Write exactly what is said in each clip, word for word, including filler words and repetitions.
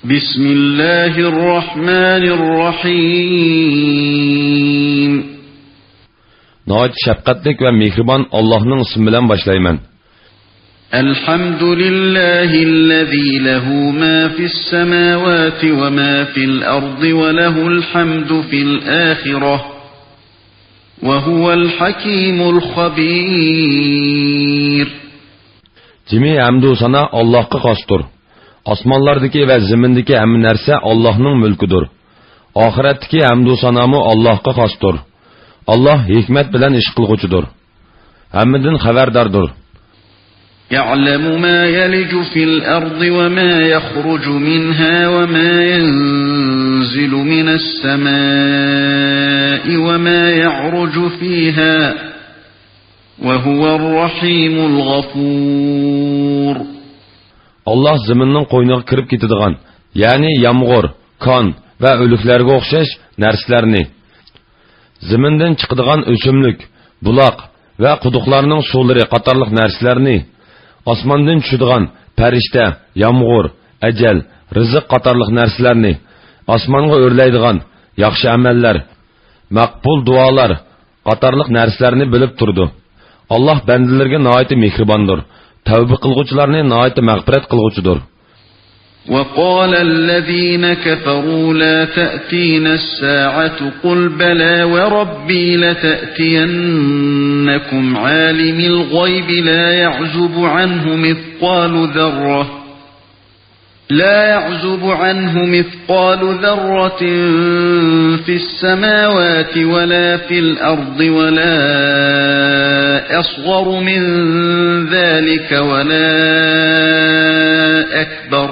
بسم الله الرحمن الرحيم. ناھايىتى شەپقەتلىك ۋە مېھرىبان ئاللاھنىڭ ئىسمى بىلەن باشلايمەن. الحمد لله الذي له ما في السماوات وما في الأرض وله الحمد في الآخرة وهو الحكيم الخبير. جىمى ھەمدۇ سانا ئاللاھقا خاستۇر. ئاسمانلاردىكى ۋە زېمىندىكى ھەممە نەرسە ئاللاھنىڭ مۈلكىدۇر. ئاخىرەتتىكى ھەمدۇ سانامۇ ئاللاھقا خاستۇر. ئاللاھ ھېكمەت بىلەن ئىش قىلغۇچىدۇر. ھەممىدىن خەۋەرداردۇر. يعلم ما يلج في الأرض وما يخرج منها وما ينزل من السماء وما يعرج فيها وهو الرحيم الغفور. ئاللاھ زېمىننىڭ قوينىغا كىرىپ كېتىدىغان، يەنى يامغۇر، كان ۋە ئۆلۈكلەرگە ئوخشاش نەرسىلەرنى، زېمىندىن چىقىدىغان ئۆسۈملۈك، بۇلاق ۋە قۇدۇقلارنىڭ سۇلىرى قاتارلىق نەرسىلەرنى، ئاسماندىن چۈشىدىغان پەرىشتە، يامغۇر، ئەجەل، رىزىق قاتارلىق نەرسىلەرنى، ئاسمانغا ئۆرلەيدىغان ياخشى ئەمەللەر، مەقبۇل دۇئالار، قاتارلىق نەرسىلەرنى بىلىپ تۇرىدۇ. ئاللاھ بەندىلىرىگە ناھايىتى مېھرىباندۇر، تەۋبە قىلغۇچىلارنى ناھايىتى مەغپىرەت قىلغۇچىدۇر. وقال الذين كفروا لا تأتينا الساعة قل بلى وربي لتأتينكم عالم الغيب لا يعزب عنه مثقال ذرة لا يعزب عنه مثقال ذرة في السماوات ولا في الأرض ولا أصغر من ذلك ولا أكبر،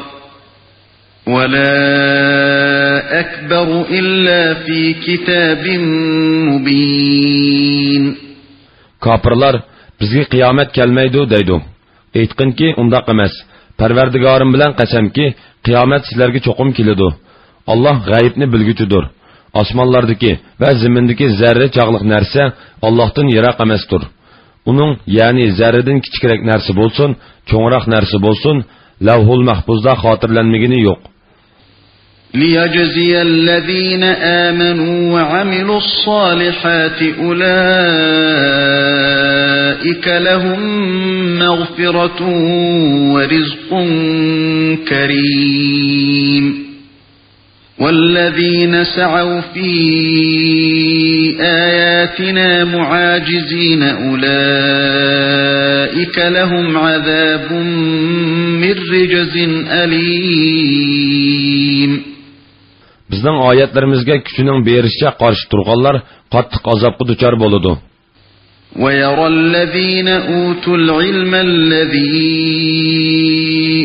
ولا أكبر إلا في كتاب مبين. كاپىرلار، بىزگە قىيامەت كەلمەيدۇ دەيدۇ. ئېيتقىنكى، ئۇنداق ئەمەس. پەرۋەردىگارىم بىلەن قەسەمكى، قىيامەت سىلەرگە چوقۇم كېلىدۇ. ئاللاھ غەيىبنى بىلگۈچىدۇر. ئاسمانلاردىكى ۋە زېمىندىكى زەررە چاغلىق نەرسە ئاللاھتىن يىراق ئەمەستۇر. ئۇنىڭ، يەنى زەررىدىن كىچىكرەك نەرسە بولسۇن، چوڭراق نەرسە بولسۇن، لەۋھۇل مەھپۇزدا خاتىرىلەنمىگىنى يوق. ليجزي الذين آمنوا وعملوا الصالحات أولئك لهم مغفرة ورزق كريم. والذين سعوا في آياتنا معاجزين أولئك لهم عذاب من رجز أليم. بىزنىڭ ئايەتلىرىمىزگە كۈچىنىڭ بېرىشىچە قارشى تۇرغانلار قاتتىق ئازابقا دۇچار بولىدۇ. ويرى الذين أوتوا العلم الذي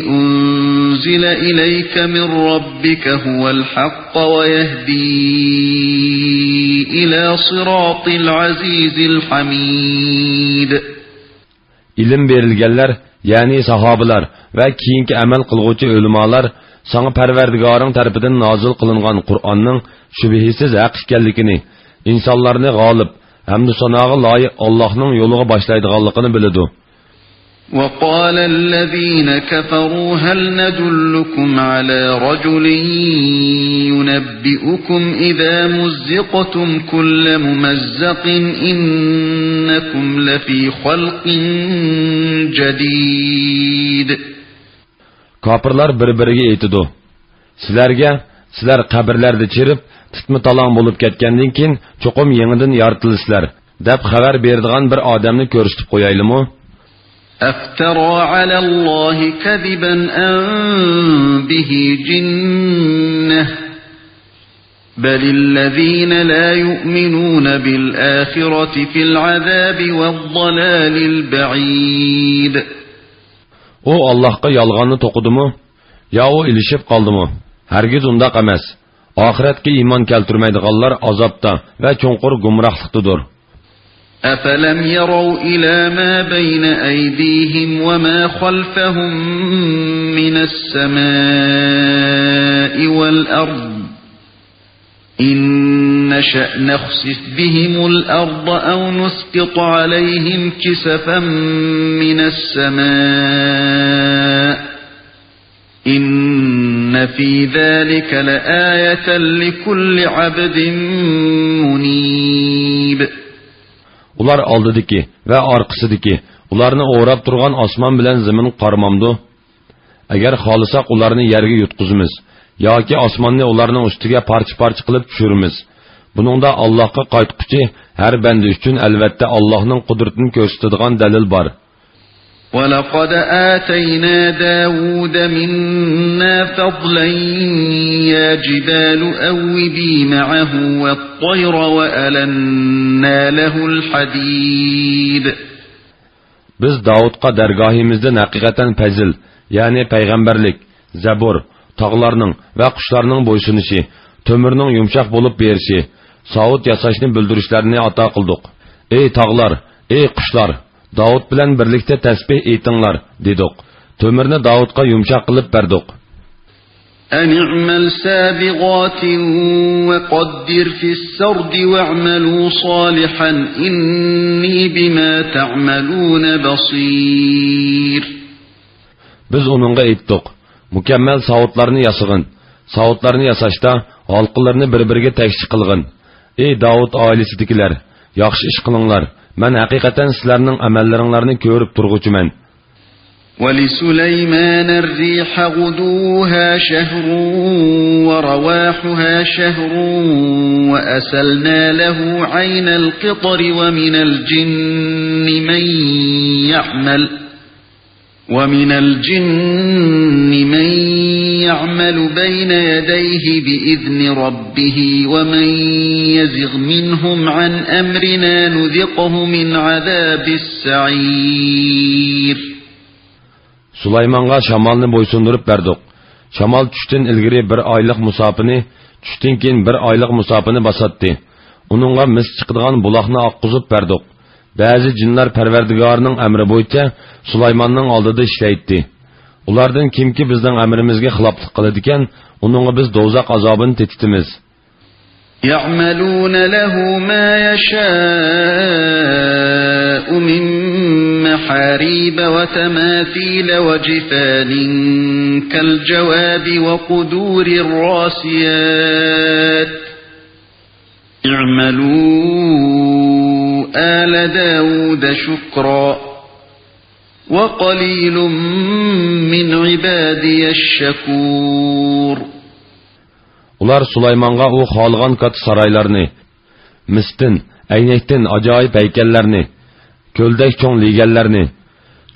أنزل إليك من ربك هو الحق ويهدي إلى صراط العزيز الحميد. ئىلىم بېرىلگەنلەر، يەنى ساھابىلار ۋە كېيىنكى ئەمەل قىلغۇچى ئۆلىمالار ساڭا پەرۋەردىگارىڭ تەرىپىدىن نازىل قىلىنغان قۇرئاننىڭ شۈبھىسىز ھەق ئىكەنلىكىنى، ئىنسانلارنى غالىب، ھەمدۇ ساناغا لايىق ئاللاھنىڭ يولىغا باشلايدىغانلىقىنى بىلىدۇ. وقال الذين كفروا هل ندلكم على رجل ينبئكم إذا مزقتم كل ممزق إنكم لفي خلق جديد. كاپىرلار بىر-بىرىگە ئېيتىدۇ، سىلەرگە، سىلەر قەبرىلەردە چىرىپ، تىتما-تالاڭ بولۇپ كەتكەندىن كېيىن چوقۇم يېڭىدىن يارىتىلىسىلەر، دەپ خەۋەر بېرىدىغان بىر ئادەمنى كۆرسىتىپ قويايلىمۇ؟ أفترى على الله كذبا أم به جنة بل الذين لا يؤمنون بالآخرة في العذاب والضلال البعيد. ئۇ ئاللاھقا يالغاننى توقۇدىمۇ؟ يا ئۇ ئېلىشىپ قالدىمۇ؟ ھەرگىز ئۇنداق ئەمەس. ئاخىرەتكە ئىمان كەلتۈرمەيدىغانلار ئازابتا ۋە چوڭقۇر گۇمراھلىقتىدۇر. أفلم يروا إلى ما بين أيديهم وما خلفهم من السماء والأرض إن نشأ نخسف بهم الأرض أو نسقط عليهم كسفا من السماء إن في ذلك لآية لكل عبد منيب. ئۇلار ئالدىدىكى ۋە ئارقىسىدىكى، ئۇلارنى ئوراپ تۇرغان ئاسمان بىلەن زېمىنغا قارىمامدۇ؟ ئەگەر خالىساق، ئۇلارنى يەرگە يۇتقۇزىمىز ياكى ئاسماننى ئۇلارنىڭ ئۈستىگە پارچە-پارچە قىلىپ چۈشۈرىمىز. بۇنىڭدا ئاللاھقا قايتقۇچى ھەر بەندە ئۈچۈن ئەلۋەتتە ئاللاھنىڭ قۇدرىتىنى كۆرسىتىدىغان دەلىل بار. ولقد آتينا داود منا فضلا يا جبال أوبي معه والطير وألنا له الحديد. بىز داۋۇتقا دەرگاھىمىزدىن ھەقىقەتەن پەزىل، يەنى پەيغەمبەرلىك، زەبۇر، تاغلارنىڭ ۋە قۇشلارنىڭ بويسۇنۇشى، تۆمۈرنىڭ يۇمشاق بولۇپ بېرىشى، ساۋۇت ياساشنى بىلدۈرۈشلەرنى ئاتا قىلدۇق. ئەي تاغلار، ئەي قۇشلار، داۋۇت بىلەن بىرلىكتە تەسبىھ ئېيتىڭلار، دېدۇق. تۆمۈرنى داۋۇتقا يۇمشاق قىلىپ بەردۇق. أن اعمل سابغات وقدر في السرد واعملوا صالحا إني بما تعملون بصير. بىز ئۇنىڭغا ئېيتتۇق، مۇكەممەل ساۋۇتلارنى ياسىغىن، ساۋۇتلارنى ياساشتا ھالقىلىرىنى بىر-بىرىگە تەكشى قىلغىن. ئەي داۋۇت ئائىلىسىدىكىلەر، ياخشى ئىش قىلىڭلار، مەن ھەقىقەتەن سىلەرنىڭ ئەمەللىرىڭلارنى كۆرۈپ تۇرغۇچىمەن. ولسليمان الريح غدوها شهر ورواحها شهر وأسلنا له عين القطر ومن الجن من يعمل ومن الجن من يعمل بين يديه بإذن ربه ومن يزغ منهم عن أمرنا نذقه من عذاب السعير. سۇلايمانغا شامالنى بويسۇندۇرۇپ بەردۇق. شامال چۈشتىن ئىلگىرى بىر ئايلىق مۇساپىنى، چۈشتىن كېيىن بىر ئايلىق مۇساپىنى باساتتى. ئۇنىڭغا مىس چىقىدىغان بۇلاقنى ئاققۇزۇپ بەردۇق. بەزى جىنلار پەرۋەردىگارىنىڭ ئەمرى بويىچە سۇلايماننىڭ ئالدىدا ئىشلەيتتى. ئۇلاردىن كىمكى بىزنىڭ ئەمرىمىزگە خىلاپلىق قىلىدىكەن، ئۇنىڭغا بىز دوزاخ ئازابىنى تېتىتىمىز. يعملون له ما يشاء من محاريب وتماثيل وجفان كالجواب وقدور الراسيات. اعملوا آل داود شكرا وقليل من عبادي الشكور. ئۇلار سۇلايمانغا ئۇ خالىغان كاتتا سارايلارنى، مىستىن، ئەينەكتىن ئاجايىپ ھەيكەللەرنى، كۆلدەك چوڭ لېگەنلەرنى،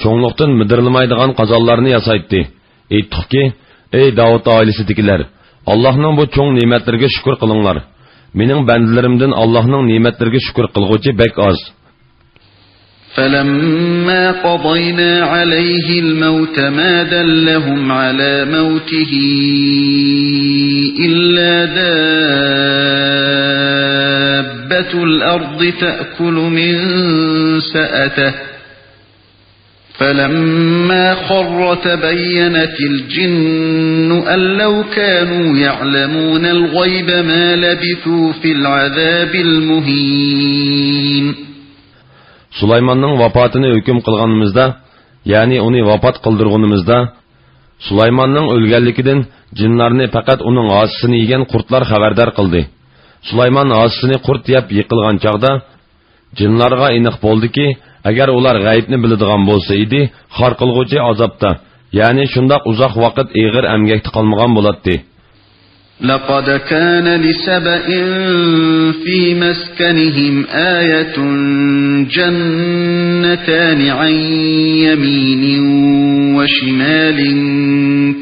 چوڭلۇقتىن مىدىرلىمايدىغان قازانلارنى ياسايتتى. ئېيتتۇقكى، ئەي داۋۇت ئائىلىسىدىكىلەر، ئاللاھنىڭ بۇ چوڭ نېمەتلىرىگە شۈكۈر قىلىڭلار. مېنىڭ بەندىلىرىمدىن ئاللاھنىڭ نېمەتلىرىگە شۈكۈر قىلغۇچى بەك ئاز. فلما قضينا عليه الموت ما دلهم على موته إلا دابة الأرض تأكل من سأته. فلما خر تبينت الجن أن لو كانوا يعلمون الغيب ما لبثوا في العذاب المهين. سۇلايماننىڭ ۋاپاتىنى ھۆكۈم قىلغىنىمىزدا، يەنى ئۇنى ۋاپات قىلدۇرغىنىمىزدا، سۇلايماننىڭ ئۆلگەنلىكىدىن جىنلارنى پەقەت ئۇنىڭ ھاسىسىنى يېگەن قۇرتلار خەۋەردار قىلدى. سۇلايمان ھاسىسىنى قۇرت يەپ يىقىلغان چاغدا، جىنلارغا ئېنىق بولدىكى، ئەگەر ئۇلار غەيىبنى بىلىدىغان بولسا ئىدى، خار قىلغۇچى ئازابتا، يەنى شۇنداق ئۇزاق ۋاقىت ئېغىر ئەمگەكتە قالمىغان بولاتتى. لقد كان لسبإ في مسكنهم آية جنتان عن يمين وشمال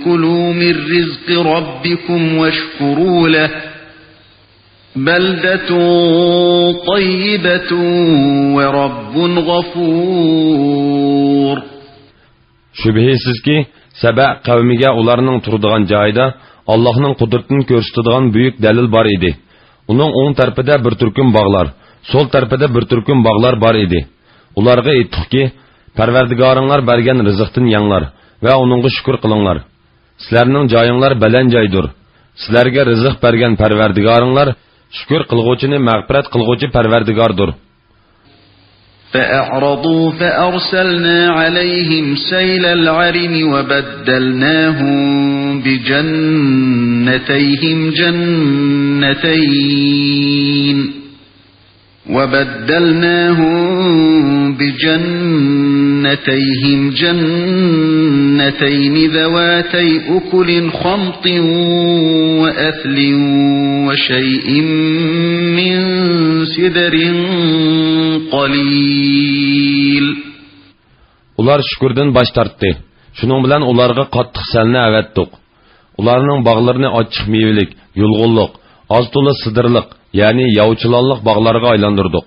كلوا من رزق ربكم واشكروا له بلدة طيبة ورب غفور. شۈبھىسىزكى، سەبە قەۋمىگە ئۇلارنىڭ تۇرىدىغان جايىدا ئاللاھنىڭ قۇدرىتىنى كۆرسىتىدىغان بۈيۈك دەلىل بار ئىدى. ئۇنىڭ ئوڭ تەرىپىدە بىر تۈركۈم باغلار، سول تەرىپىدە بىر تۈركۈم باغلار بار ئىدى. ئۇلارغا ئېيتتۇقكى، پەرۋەردىگارىڭلار بەرگەن رىزىقتىن يەڭلار ۋە ئۇنىڭغا شۈكۈر قىلىڭلار. سىلەرنىڭ جايىڭلار بەلەن جايدۇر. سىلەرگە رىزىق بەرگەن پەرۋەردىگارىڭلار شۈكۈر قىلغۇچىنى مەغپىرەت قىلغۇچى پەرۋەردىگاردۇر. فأعرضوا فأرسلنا عليهم سيل العرم وبدلناهم بجنتيهم جنتين وبدلناهم بجنتيهم جنتين ذواتي أكل خمط وأثل وشيء من سدر قليل. ئۇلار شۈكۈردىن باش تارتتى. شۇنىڭ بىلەن ئۇلارغا قاتتىق سەلنى ئەۋەتتۇق. ئۇلارنىڭ باغلىرىنى ئاچچىق مېۋىلىك، يۇلغۇنلۇق، ئاز-تولا سىدىرلىق، يەنى ياۋا چىلانلىق باغلارغا ئايلاندۇردۇق.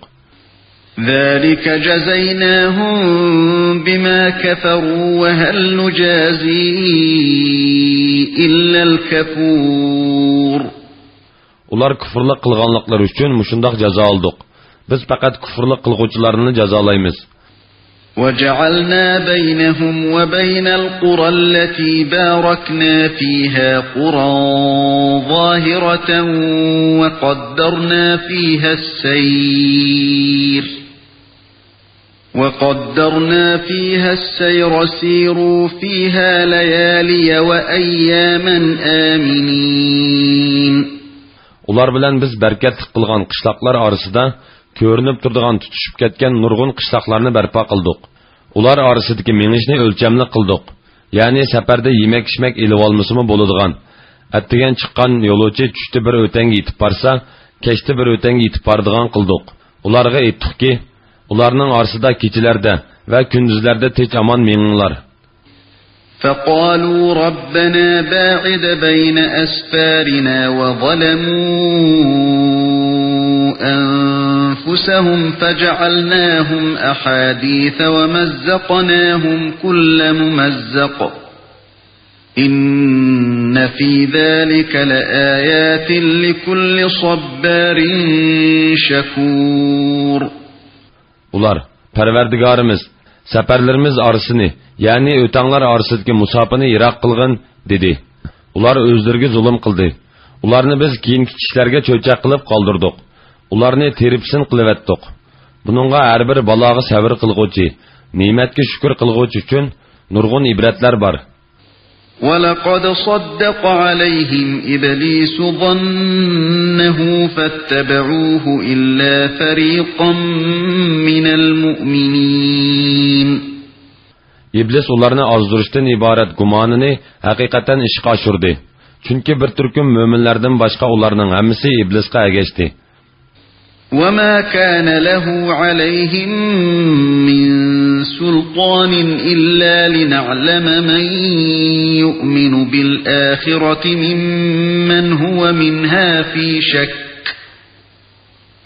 ذلك جزيناهم بما كفروا وهل نجازي إلا الكفور. ئۇلار كۇفرلۇق قىلغانلىقلىرى ئۈچۈن مۇشۇنداق جازالىدۇق. بىز پەقەت كۇفرلۇق قىلغۇچىلارنىلا جازالايمىز. وجعلنا بينهم وبين القرى التي باركنا فيها قرى ظاهرة وقدرنا فيها السير وقدرنا فيها السير سيروا فيها ليالي وأياما آمنين. ئۇلار بىلەن بىز بەرىكەتلىك قىلغان قىشلاقلار ئارىسىدا كۆرۈنۈپ تۇرىدىغان تۇتىشىپ كەتكەن نۇرغۇن قىشلاقلارنى بەرپا قىلدۇق. ئۇلار ئارىسىدىكى مېڭىشنى ئۆلچەملىك قىلدۇق. يەنى سەپەردە يېمەك-ئىچمەك ئېلىۋالمىسىمۇ بولىدىغان، ئەتىگەن چىققان يولۇچى چۈشتە بىر ئۆتەڭگە يېتىپ بارسا، كەچتە بىر ئۆتەڭگە يېتىپ بارىدىغان قىلدۇق. ئۇلارغا ئېيتتۇقكى، ئۇلارنىڭ ئارىسىدا كېچىلەردە ۋە كۈندۈزلەردە تىنچ-ئامان مېڭىڭلار. فقالوا ربنا باعد بين أسفارنا وظلموا أنفسهم فجعلناهم أحاديث ومزقناهم كل ممزق إن في ذلك لآيات لكل صبار شكور. ئۇلار، پەرۋەردىگارىمىز، سەپەرلىرىمىز ئارىسىنى، يەنى ئۆتەڭلار ئارىسىدىكى مۇساپىنى يىراق قىلغىن، دېدى. ئۇلار ئۆزلىرىگە زۇلۇم قىلدى. ئۇلارنى بىز كېيىنكى كىشىلەرگە چۆچەك قىلىپ قالدۇردۇق. ئۇلارنى تېرىپسىن قىلىۋەتتۇق. بۇنىڭغا ھەر بىر بالاغا سەۋر قىلغۇچى، نېمەتكە شۈكۈر قىلغۇچى ئۈچۈن نۇرغۇن ئىبرەتلەر بار. ولقد صدق عليهم إبليس ظنه فاتبعوه إلا فريقا من المؤمنين. ئىبلىس ئۇلارنى ئازدۇرۇشتىن ئىبارەت گۇمانىنى ھەقىقەتەن ئىشقا ئاشۇردى. چۈنكى بىر تۈركۈم مۆمىنلەردىن باشقا ئۇلارنىڭ ھەممىسى ئىبلىسقا ئەگەشتى. وما كان له عليهم من سلطان إلا لنعلم من يؤمن بالآخرة ممن هو منها في شك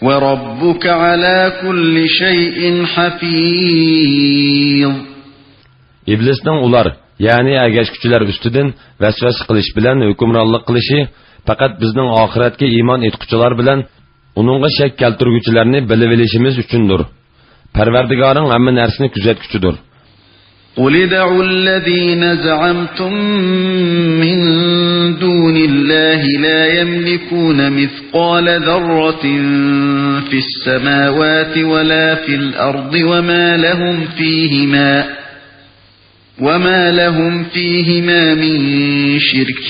وربك على كل شيء حفيظ. ئىبلىسنىڭ ئۇلار، يەنى ئەگەشكۈچىلەر ئۈستىدىن ۋەسۋەسە قىلىش بىلەن ھۆكۈمرانلىق قىلىشى پەقەت بىزنىڭ ئاخىرەتكە ئىمان ئېيتقۇچىلار بىلەن ئۇنىڭغا شەك كەلتۈرگۈچىلەرنى بىلىۋېلىشىمىز ئۈچۈندۇر. پەرۋەردىگارىڭ ھەممە نەرسىنى كۆزەتكۈچىدۇر. قل ادعوا الذين زعمتم من دون الله لا يملكون مثقال ذرة في السماوات ولا في الأرض وما لهم فيهما وما لهم فيهما من شرك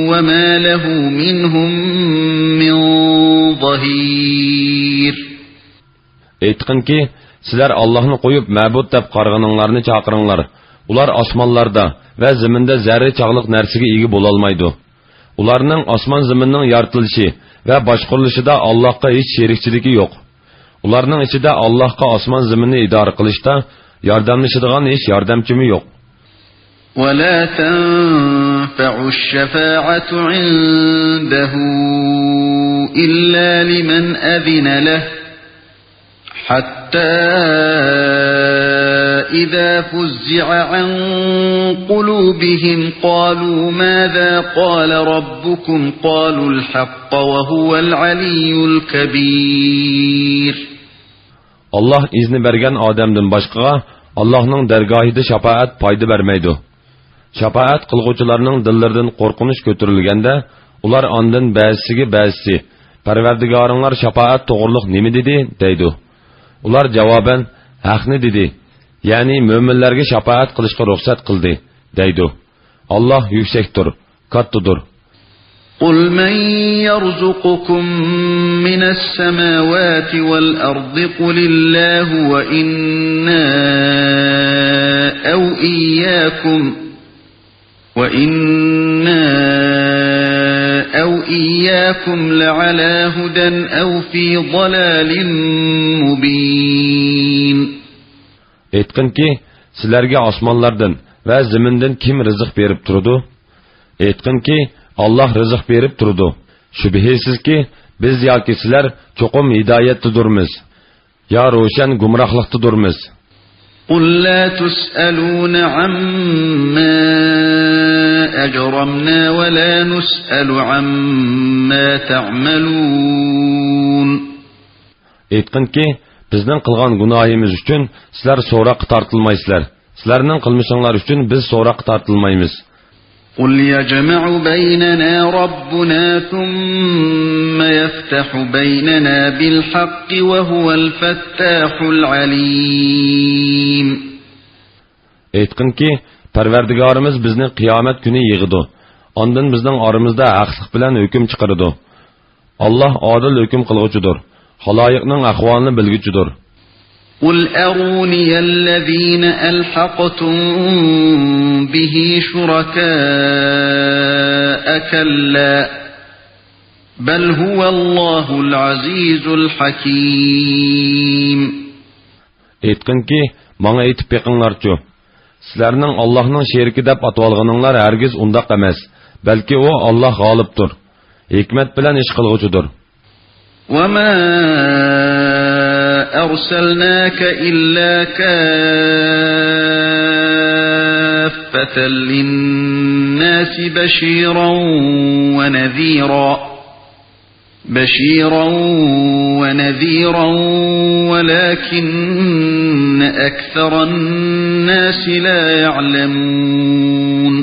وما له منهم من ظهير. ئېيتقىنكى، سىلەر ئاللاھنى قويۇپ مەبۇد دەپ قارىغىنىڭلارنى چاقىرىڭلار. ئۇلار ئاسمانلاردا ۋە زېمىندا زەررە چاغلىق نەرسىگە ئىگە بولالمايدۇ. ئۇلارنىڭ ئاسمان زېمىننىڭ يارىتىلىشى ۋە باشقۇرۇلۇشىدا ئاللاھقا ھېچ شېرىكچىلىكى يوق. ئۇلارنىڭ ئىچىدە ئاللاھقا ئاسمان زېمىننى ئىدارە قىلىشتا ياردەملىشىدىغان ھېچ ياردەمچىمۇ يوق. ولا تنفع الشفاعة عنده إلا لمن أذن له حتى إذا فزع عن قلوبهم قالوا ماذا قال ربكم قالوا الحق وهو العلي الكبير. ئاللاھ ئىزنى بەرگەن ئادەمدىن باشقىغا ئاللاھنىڭ دەرگاھىدا شاپائەت پايدا بەرمەيدۇ. شاپائەت قىلغۇچىلارنىڭ دىللىرىدىن قورقۇنچ كۆتۈرۈلگەندە، ئۇلار ئاندىن بەزىسىگە بەزىسى، پەرۋەردىگارىڭلار شاپائەت توغرۇلۇق نېمە دېدى؟ دەيدۇ. ئۇلار جاۋابەن، ھەقنى دېدى، يەنى مۆمىنلەرگە شاپائەت قىلىشقا رۇخسەت قىلدى، دەيدۇ. ئاللاھ يۈكسەكتۇر، كاتتىدۇر. قل من يرزقكم من السماوات والأرض قل الله وإنا أو إياكم وإنا أو إياكم لعلى هدى أو في ضلال مبين. ئېيتقىنكى، سىلەرگە ئاسمانلاردىن ۋە زېمىندىن كىم رىزىق بېرىپ تۇرىدۇ؟ ئېيتقىنكى، ئاللاھ رىزىق بېرىپ تۇرىدۇ. شۈبھىسىزكى، بىز ياكى سىلەر چوقۇم ھىدايەتتىدۇرمىز، يا روشەن گۇمراھلىقتىدۇرمىز. قل لا تسألون عما أجرمنا ولا نسأل عما تعملون. ئېيتقىنكى، بىزنىڭ قىلغان گۇناھىمىز ئۈچۈن سىلەر سوراققا تارتىلمايسىلەر، سىلەرنىڭ قىلمىشىڭلار ئۈچۈن بىز سوراققا تارتىلمايمىز. قل يجمع بيننا ربنا ثم يفتح بيننا بالحق وهو الفتاح العليم. ئېيتقىنكى، پەرۋەردىگارىمىز بىزنى قىيامەت كۈنى يىغىدۇ. ئاندىن بىزنىڭ ئارىمىزدا ھەقلىق بىلەن ھۆكۈم چىقىرىدۇ. ئاللاھ ئادىل ھۆكۈم قىلغۇچىدۇر، خالايىقنىڭ ئەھۋالىنى بىلگۈچىدۇر. قل أروني الذين ألحقتم به شركاء كلا بل هو الله العزيز الحكيم. ئېيتقىنكى، ماڭا ئېيتىپ بېقىڭلارچۇ، سىلەرنىڭ ئاللاھنىڭ شېرىكى دەپ ئاتىۋالغىنىڭلار ھەرگىز ئۇنداق ئەمەس، بەلكى ئۇ ئاللاھ غالىبتۇر، ھېكمەت بىلەن ئىش قىلغۇچىدۇر. وما أرسلناك إلا كافة للناس بشيرا ونذيرا بشيرا ونذيرا ولكن أكثر الناس لا يعلمون.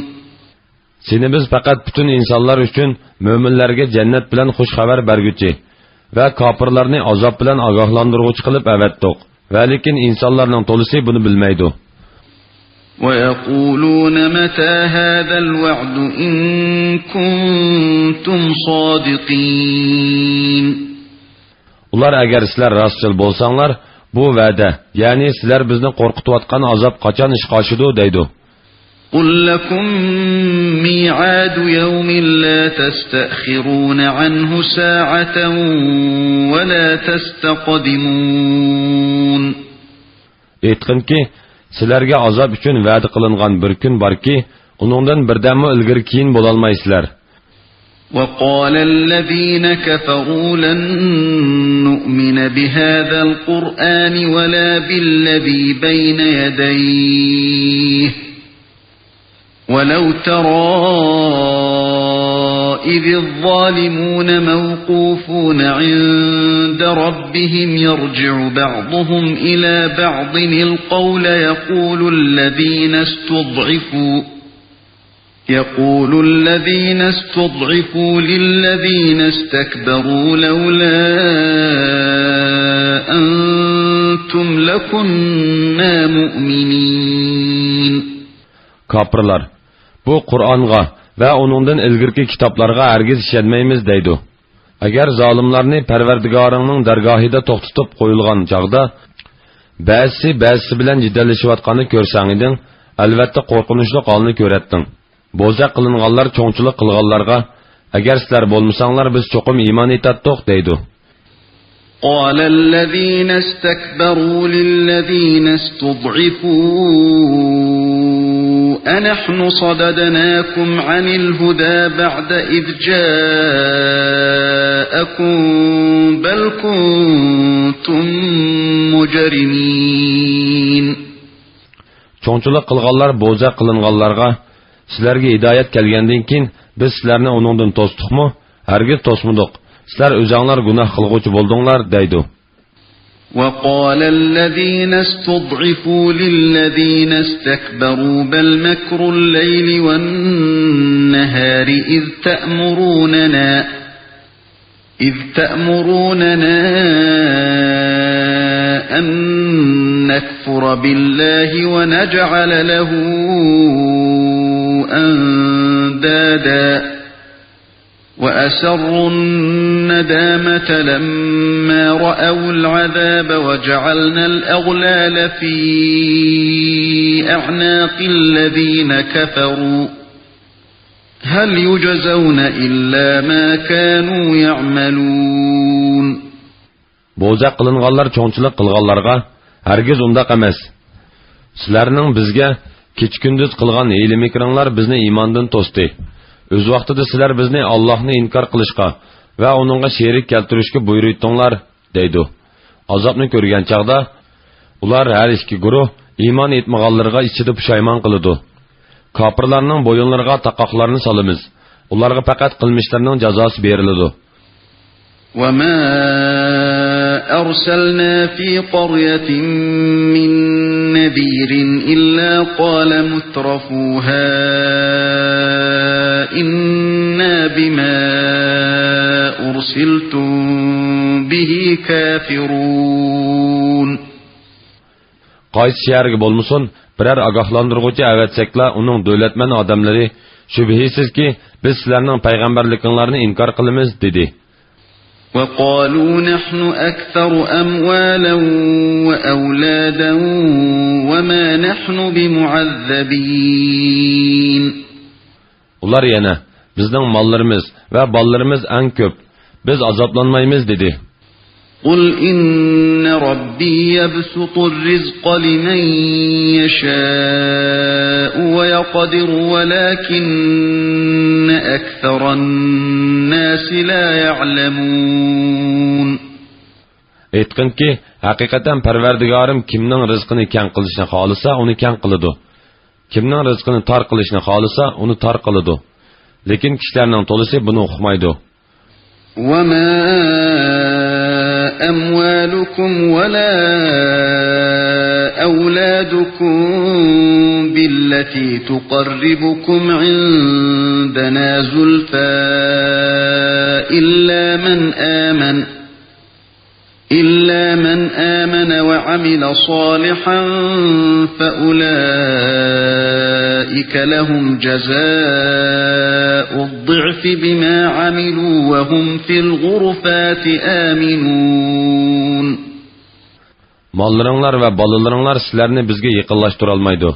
سېنى بىز پەقەت پۈتۈن ئىنسانلار ئۈچۈن مۆمىنلەرگە جەننەت بىلەن خۇش خەۋەر بەرگۈچى ۋە كاپىرلارنى ئازاب بىلەن ئاگاھلاندۇرغۇچى قىلىپ ئەۋەتتۇق. ۋەلىكىن ئىنسانلارنىڭ تولىسى بۇنى بىلمەيدۇ. ويقولون متى هذا الوعد إن كنتم صادقين. ئۇلار، ئەگەر سىلەر راستچىل بولساڭلار، بۇ ۋەدە، يەنى سىلەر بىزنى قورقۇتۇۋاتقان ئازاب قاچان ئىشقا ئاشىدۇ؟ دەيدۇ. قل لكم ميعاد يوم لا تستأخرون عنه ساعة ولا تستقدمون. ئېيتقىنكى، سىلەرگە ئازاب ئۈچۈن ۋەدە قىلىنغان بىر كۈن باركى، ئۇنىڭدىن بىردەممۇ ئىلگىرى-كېيىن بولالمايسىلەر. وقال الذين كفروا لن نؤمن بهذا القرآن ولا بالذي بين يديه ولو ترى إذ الظالمون موقوفون عند ربهم يرجع بعضهم إلى بعض القول يقول الذين استضعفوا يقول الذين استضعفوا للذين استكبروا لولا أنتم لكنا مؤمنين. كاپىرلار، بۇ قۇرئانغا ۋە ئۇنىڭدىن ئىلگىرىكى كىتابلارغا ھەرگىز ئىشەنمەيمىز دەيدۇ. ئەگەر زالىملارنى پەرۋەردىگارىڭنىڭ دەرگاھىدا توختىتىپ قويۇلغان چاغدا، بەزىسى بەزىسى بىلەن جېدەللىشىۋاتقاننى كۆرسەڭ ئىدىڭ، ئەلۋەتتە قورقۇنچلۇق ھالنى كۆرەتتىڭ. بوزەك قىلىنغانلار چوڭچىلىق قىلغانلارغا، ئەگەر سىلەر بولمىساڭلار، بىز چوقۇم ئىمان ئېيتاتتۇق، دەيدۇ. قال الذين استكبروا للذين استضعفوا أنحن صددناكم عن الهدى بعد إذ جاءكم بل كنتم مجرمين. چوڭچىلىق قىلغانلار بوزەك قىلىنغانلارغا، سىلەرگە ھىدايەت كەلگەندىن كېيىن بىز سىلەرنى ئۇنىڭدىن توستۇقمۇ؟ ھەرگىز توسمىدۇق. سىلەر ئۆزەڭلار گۇناھ قىلغۇچى بولدۇڭلار، دەيدۇ. وقال الذين استضعفوا للذين استكبروا بل مكر الليل والنهار إذ تأمروننا إذ تأمروننا أن نكفر بالله ونجعل له أندادا وأسروا الندامة لما رأوا العذاب وجعلنا الأغلال في أعناق الذين كفروا هل يجزون إلا ما كانوا يعملون. بوزەك قىلىنغانلار چوڭچىلىق قىلغانلارغا، ھەرگىز ئۇنداق ئەمەس. سىلەرنىڭ بىزگە كېچە-كۈندۈز قىلغان ھىيلە-مىكرىڭلار بىزنى ئىماندىن توستى. ئۆز ۋاقتىدا سىلەر بىزنى ئاللاھنى ئىنكار قىلىشقا ۋە ئۇنىڭغا شېرىك كەلتۈرۈشكە بۇيرۇيتتۇڭلار، دەيدۇ. ئازابنى كۆرگەن چاغدا ئۇلار ھەر ئىككى گۇرۇھ ئىمان ئېيتمىغانلىرىغا ئىچىدە پۇشايمان قىلىدۇ. كاپىرلارنىڭ بويۇنلىرىغا تاقاقلارنى سالىمىز. ئۇلارغا پەقەت قىلمىشلىرىنىڭ جازاسى بېرىلىدۇ. وما أرسلنا في قرية من نذير إلا قال مترفوها إنا بما أرسلتم به كافرون. قايسى شەھەرگە بولمىسۇن، بىرەر ئاگاھلاندۇرغۇچى ئەۋەتسەكلا، ئۇنىڭ دۆلەتمەن ئادەملىرى، شۈبھىسىزكى، بىز سىلەرنىڭ پەيغەمبەرلىكىڭلارنى ئىنكار قىلىمىز، دېدى. وقالوا نحن أكثر أموالا وأولادا وما نحن بمعذبين. ئۇلار يەنە، بىزنىڭ ماللىرىمىز ۋە بالىلىرىمىز ئەڭ كۆپ، بىز ئازابلانمايمىز، دېدى. قل إن ربي يبسط الرزق لمن يشاء ويقدر ولكن أكثر الناس لا يعلمون. ئېيتقىنكى، ھەقىقەتەن پەرۋەردىگارىم كىمنىڭ رىزقىنى كەڭ قىلىشنى خالىسا، ئۇنى كەڭ قىلىدۇ. كىمنىڭ رىزقىنى تار قىلىشنى خالىسا، ئۇنى تار قىلىدۇ. لېكىن كىشىلەرنىڭ تولىسى بۇنى ئۇقمايدۇ. وما أموالكم ولا أولادكم بالتي تقربكم عندنا زلفى إلا من آمن إلا من آمن وعمل صالحا فأولئك لهم جزاء الضعف بما عملوا وهم في الغرفات آمنون. ماللىرىڭلار ۋە بالىلىرىڭلار سىلەرنى بىزگە يېقىنلاشتۇرالمايدۇ.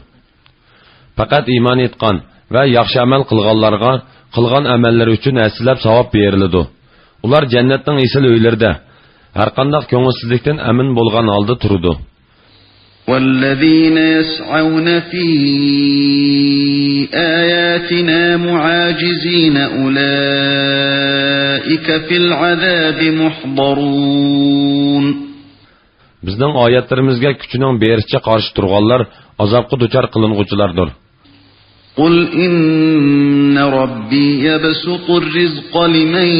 پەقەت ئىمان ئېيتقان ۋە ياخشى ئەمەل قىلغانلارغا قىلغان ئەمەللىرى ئۈچۈن ھەسسىلەپ ساۋاب بېرىلىدۇ. ئۇلار جەننەتنىڭ ئېسىل ئۆيلىرىدە، ھەرقانداق كۆڭۈلسىزلىكتىن ئەمىن بولغان ھالدا تۇرىدۇ. والذين يسعون في آياتنا معاجزين أولئك في العذاب محضرون. بىزنىڭ ئايەتلىرىمىزگە كۈچىنىڭ بېرىشىچە قارشى تۇرغانلار ئازابقا دۇچار قىلىنغۇچىلاردۇر. قل إن ربي يبسط الرزق لمن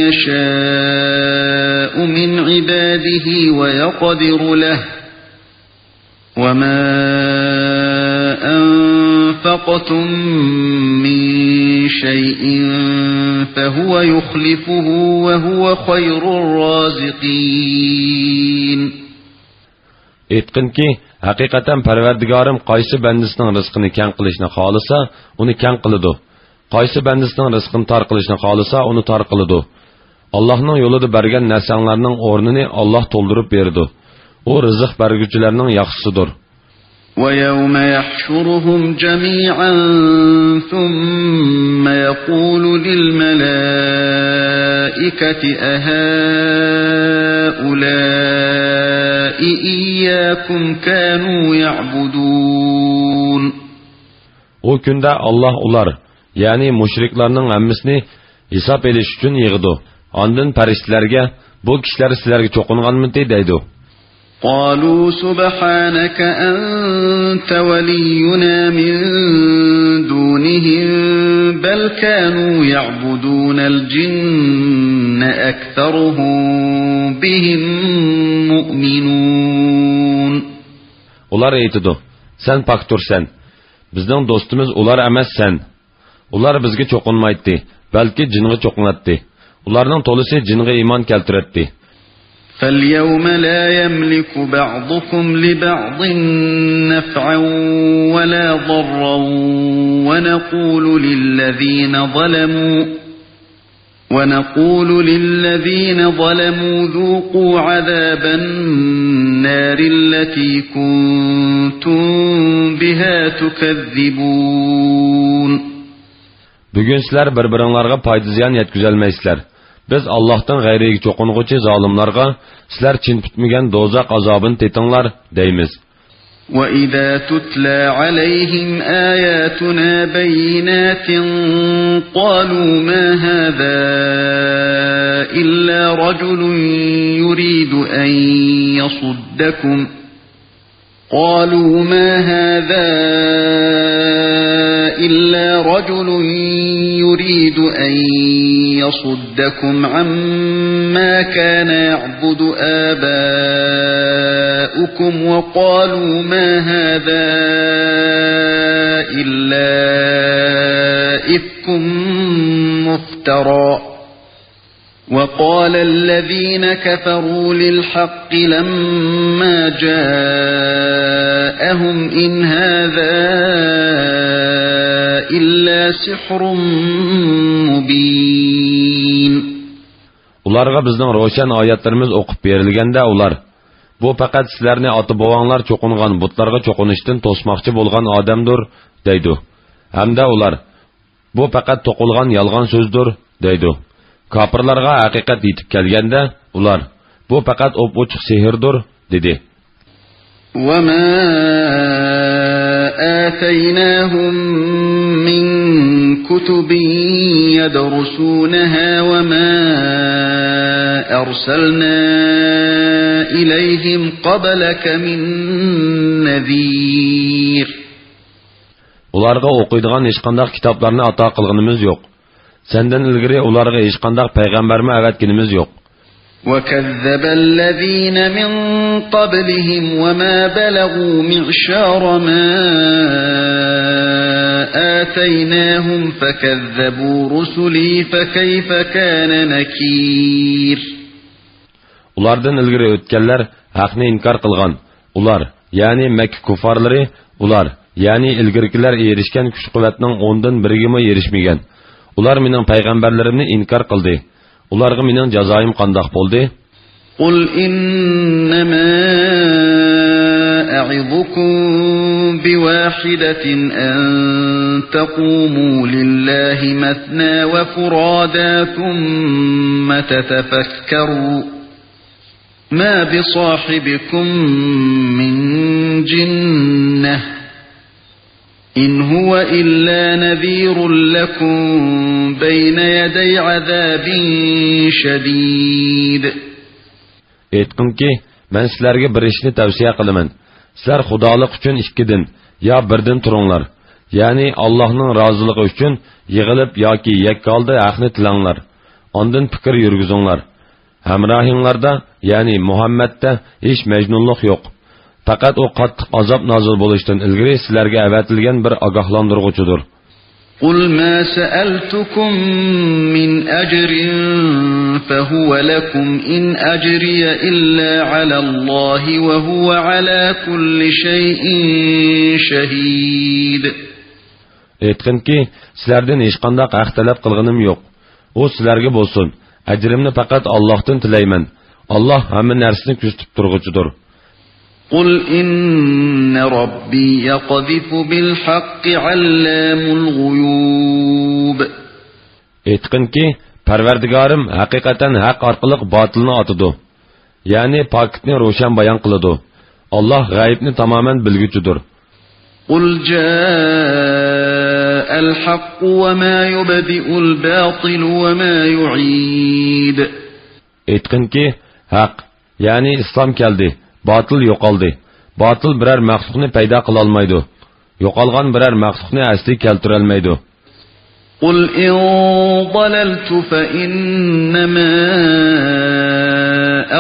يشاء من عباده ويقدر له وما أنفقتم من شيء فهو يخلفه وهو خير الرازقين. ئېيتقىنكى، ھەقىقەتەن پەرۋەردىگارىم قايسى بەندىسىنىڭ رىزقىنى كەڭ قىلىشنى خالىسا، ئۇنى كەڭ قىلىدۇ. قايسى بەندىسىنىڭ رىزقىنى تار قىلىشنى خالىسا، ئۇنى تار قىلىدۇ. ئاللاھنىڭ يولىدا بەرگەن نەرسەڭلارنىڭ ئورنىنى ئاللاھ تولدۇرۇپ بېرىدۇ. ئۇ رىزىق بەرگۈچىلەرنىڭ ياخشىسىدۇر. ويوم يحشرهم جميعا ثم يقول للملائكة أهؤلاء إياكم كانوا يعبدون. ئۇ كۈندە ئاللاھ ئۇلار، يەنى مۇشرىكلارنىڭ ھەممىسىنى ھېساب ئېلىش ئۈچۈن يىغىدۇ. ئاندىن پەرىشتىلەرگە، بۇ كىشىلەر سىلەرگە چوقۇنغانمىدى؟ دەيدۇ. قالوا سبحانك أنت ولينا من دونهم بل كانوا يعبدون الجن أكثرهم بهم مؤمنون. ئۇلار ئېيتىدۇ، سەن پاك تۇرسەن، بىزنىڭ دوستىمىز ئۇلار ئەمەس سەن. ئۇلار بىزگە چوقۇنمايتتى، بەلكى جىنغا چوقۇناتتى. ئۇلارنىڭ تولىسى جىنغا ئىمان كەلتۈرەتتى. فاليوم لا يملك بعضكم لبعض نفعا ولا ضرا ونقول للذين ظلموا ونقول للذين ظلموا ذوقوا عذاب النار التي كنتم بها تكذبون. بۈگۈن سىلەر بىر-بىرىڭلارغا پايدا-زىيان يەتكۈزەلمەيسىلەر. بىز ئاللاھتىن غەيرىگە چوقۇنغۇچى زالىملارغا، سىلەر چىن پۈتمىگەن دوزاخ ئازابىنى تېتىڭلار، دەيمىز. وَإِذَا تُتْلَى عَلَيْهِمْ آيَاتُنَا بَيِّنَاتٍ قَالُوا مَا هَذَا إِلَّا رَجُلٌ يُرِيدُ أَن يَصُدَّكُمْ قَالُوا مَا هَذَا إِلَّا رَجُلٌ يُرِيدُ أَن يَصُدَّكُمْ عَمَّا كَانَ يَعْبُدُ آبَاؤُكُمْ وَقَالُوا مَا هَذَا إِلَّا إِفْكٌ مُفْتَرًى وَقَالَ الَّذِينَ كَفَرُوا لِلْحَقِّ لَمَّا جَاءَهُمْ إِنْ هَذَا إِلَّا سِحْرٌ مُبِينٌ. ئۇلارغا بىزنىڭ روشەن ئايەتلىرىمىز ئوقۇپ بېرىلگەندە ئۇلار، بۇ پەقەت سىلەرنى ئاتا-بوۋاڭلار چوقۇنغان بۇتلارغا چوقۇنۇشتىن توسماقچى بولغان ئادەمدۇر، دەيدۇ. ھەمدە ئۇلار، بۇ پەقەت توقۇلغان يالغان سۆزدۇر، دەيدۇ. كاپىرلارغا ھەقىقەت يېتىپ كەلگەندە، ئۇلار، بۇ پەقەت ئوپئوچۇق سېھىردۇر، دېدى. وَمَا آتَيْنَاهُم مِّن كُتُبٍ يَدْرُسُونَهَا وَمَا أَرْسَلْنَا إِلَيْهِمْ قَبْلَكَ مِن نَّذِيرٍ. ئۇلارغا ئوقۇيدىغان ھېچقانداق كىتابلارنى ئاتا قىلغىنىمىز يوق. سەندىن ئىلگىرى ئۇلارغا ھېچقانداق پەيغەمبەرمۇ ئەۋەتكىنىمىز يوق. وَكَذَّبَ الَّذِينَ مِن قَبْلِهِمْ وَمَا بَلَغُوا مِعْشَارَ مَا آتَيْنَاهُمْ فَكَذَّبُوا رُسُلِي فَكَيْفَ كَانَ نَكِيرِ. ئۇلاردىن ئىلگىرى ئۆتكەنلەر ھەقنى ئىنكار قىلغان. ئۇلار، يەنى مەككە كۇففارلىرى، ئۇلار، يەنى ئىلگىرىكىلەر ئېرىشكەن كۈچ-قۇۋۋەتنىڭ ئوندىن بىرىگىمۇ ئېرىشمىگەن. ئۇلار مېنىڭ پەيغەمبەرلىرىمنى ئىنكار قىلدى. ئۇلارغا مېنىڭ جازايىم قانداق بولدى؟ قُلْ إِنَّمَا أَعِظُكُم بِوَاحِدَةٍ أَن تَقُومُوا لِلَّهِ مَثْنَىٰ وَفُرَادَىٰ ثُمَّ تَتَفَكَّرُوا مَا بِصَاحِبِكُم مِّن جِنَّةٍ إِنْ هُوَ إِلَّا نَذِيرٌ لَّكُم بَيْنَ يَدَيْ عَذَابٍ شَدِيدٍ. ئېيتقىنكى، مەن سىلەرگە بىر ئىشنى تەۋسىيە قىلىمەن. سىلەر خۇدالىق ئۈچۈن ئىككىدىن يا بىردىن تۇرۇڭلار. يەنى ئاللاھنىڭ رازىلىقى ئۈچۈن يىغىلىپ ياكى يەككە ھالدا ھەقنى تىلەڭلار. ئاندىن پىكىر يۈرگۈزۈڭلار. ھەمراھىڭلاردا، يەنى مۇھەممەدتە ھېچ مەجنۇنلۇق يوق. پەقەت ئۇ قاتتىق ئازاب نازىل بولۇشتىن ئىلگىرى سىلەرگە ئەۋەتىلگەن بىر ئاگاھلاندۇرغۇچىدۇر. قُلْ مَا سَأَلْتُكُم مِّنْ أَجْرٍ فَهُوَ لَكُمْ إِنْ أَجْرِيَ إِلَّا عَلَى اللَّهِ وَهُوَ عَلَىٰ كُلِّ شَيْءٍ شَهِيدٌ. ئېيتقىنكى، سىلەردىن ھېچقانداق ھەق تەلەپ قىلغىنىم يوق. ئۇ سىلەرگە بولسۇن. ئەجرىمنى پەقەت ئاللاھتىن تىلەيمەن. ئاللاھ ھەممە نەرسىنى كۆزىتىپ تۇرغۇچىدۇر. قُلْ إِنَّ رَبِّي يَقْذِفُ بِالْحَقِّ عَلَّامُ الْغُيُوبِ. ئېيتقىنكى، پەرۋەردىگارىم ھەقىقەتەن ھەق ئارقىلىق باتىلنى ئاتىدۇ. يەنى پاكىتنى روشەن بايان قىلىدۇ. ئاللاھ غەيىبنى تامامەن بىلگۈچىدۇر. قُلْ جَاءَ الْحَقُّ وَمَا يُبْدِئُ الْبَاطِلُ وَمَا يُعِيدُ. ئېيتقىنكى، ھەق، يەنى ئىسلام كەلدى، باتىل يوقالدى. باتىل بىرەر مەخلۇقنى پەيدا قىلالمايدۇ. يوقالغان بىرەر مەخلۇقنى ئەسلىگە كەلتۈرەلمەيدۇ. قُلْ إِن ضَلَلْتُ فَإِنَّمَا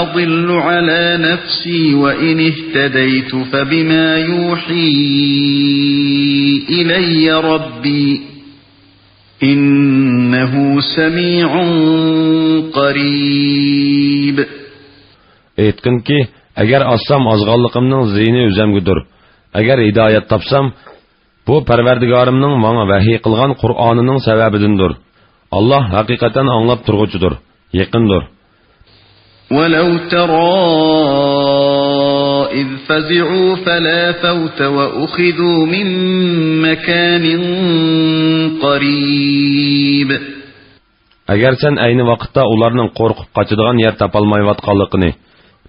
أَضِلُّ عَلَىٰ نَفْسِي وَإِنِ اهْتَدَيْتُ فَبِمَا يُوحِي إِلَيَّ رَبِّي إِنَّهُ سَمِيعٌ قَرِيبٌ. ئېيتقىنكى، ئەگەر ئازسام ئازغانلىقىمنىڭ زىيىنى ئۆزەمگىدۇر. ئەگەر ھىدايەت تاپسام، بۇ پەرۋەردىگارىمنىڭ ماڭا ۋەھىي قىلغان قۇرئانىنىڭ سەۋەبىدىندۇر. ئاللاھ ھەقىقەتەن ئاڭلاپ تۇرغۇچىدۇر، يېقىندۇر. ولو ترى إذ فزعوا فلا فوت وأخذوا من مكان قريب. ئەگەر سەن ئەينى ۋاقىتتا ئۇلارنىڭ قورقۇپ قاچىدىغان يەر تاپالمايۋاتقانلىقىنى،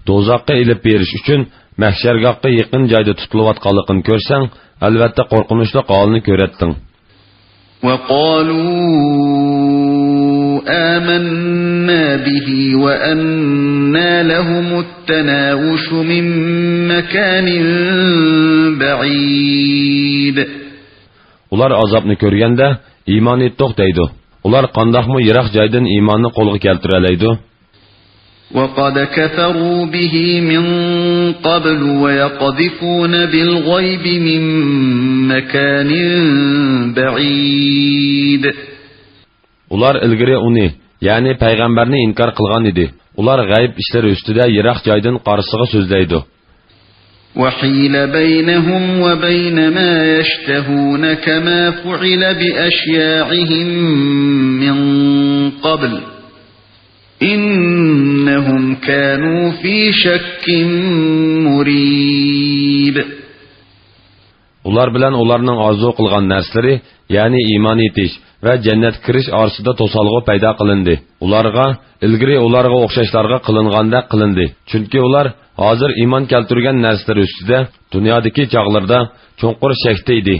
دوزاخقا ئېلىپ بېرىش ئۈچۈن مەھشەرگاھقا يېقىن جايدا تۇتۇلۇۋاتقانلىقىنى كۆرسەڭ، ئەلۋەتتە قورقۇنچلۇق ھالنى كۆرەتتىڭ. وقالوا آمنا به وأنى لهم التناوش من مكان بعيد. ئۇلار ئازابنى كۆرگەندە، ئىمان ئېيتتۇق دەيدۇ. ئۇلار قانداقمۇ يىراق جايدىن ئىماننى قولغا كەلتۈرەلەيدۇ؟ وقد كفروا به من قبل ويقذفون بالغيب من مكان بعيد. ئۇلار ئىلگىرى ئۇنى، يەنى پەيغەمبەرنى ئىنكار قىلغان ئىدى. ئۇلار غەيىب ئىشلىرى ئۈستىدە يىراق جايدىن قارىسىغا سۆزلەيدۇ. وحيل بينهم وبين ما يشتهون كما فعل بأشياعهم من قبل إنهم كانوا في شك مريب. ئۇلار بىلەن ئۇلارنىڭ ئارزۇ قىلغان نەرسىلىرى، يەنى ئىمان ئېيتىش ۋە جەننەتكە كىرىش ئارىسىدا توسالغۇ پەيدا قىلىندى. ئۇلارغا، ئىلگىرى ئۇلارغا ئوخشاشلارغا قىلىنغاندەك قىلىندى. چۈنكى ئۇلار ھازىر ئىمان كەلتۈرگەن نەرسىلىرى ئۈستىدە دۇنيادىكى چاغلىرىدا چوڭقۇر شەكتە ئىدى.